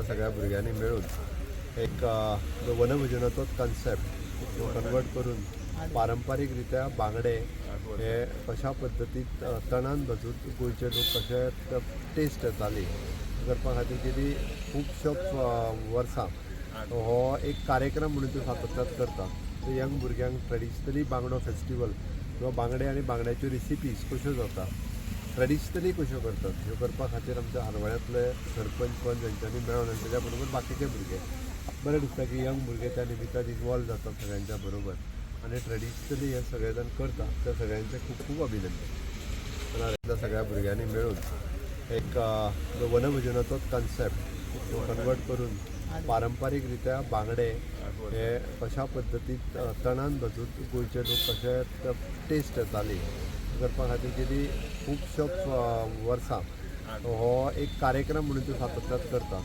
सगळ्या भुरग्यांनी मेळून एक जो वनभोजनाचोच कन्सेप्ट जो कन्वर्ट करून पारंपारीक रित्या बांगडे हे कशा पद्दतीन तणान भाजून गोंयचे लोक कशे टेस्ट येताली करपा खातीर गेली खुबशो वर्सां हो एक कार्यक्रम म्हणून तो सातत्यात करता. तो यंग भुरग्यांक ट्रेडिशनली बांगडो फेस्टिवल किंवा बांगडे आनी बांगड्याच्यो रेसिपीज कश्यो जाता, ट्रेडिशनली कश्यो करतात, ह्यो करपा खातीर आमच्या हरवळ्यांतले सरपंच पंच हेंच्यांनी मेळोन आनी तेज्या बरोबर बाकीचे भुरगे, बरें दिसता की यंग भुरगे त्या निमित्तान इनवॉल्व जातात सगळ्यांच्या बरोबर आनी ट्रेडिशनली हे सगळे जाण करता, त्या सगळ्यांचें खूब खूब अभिनंदन. त्या सगळ्या भुरग्यांनी मिळून एक जो वनभोजनाचोच कन्सेप्ट तो कन्वर्ट करून पारंपारीक रित्या बांगडे हे कशा पद्दतीन तणान भाजून गोंयचे लोक कशे टेस्ट येताली करपा खातीर गेली खुबशो वर्सां हो एक कार्यक्रम म्हणून तो सातत्यात करता.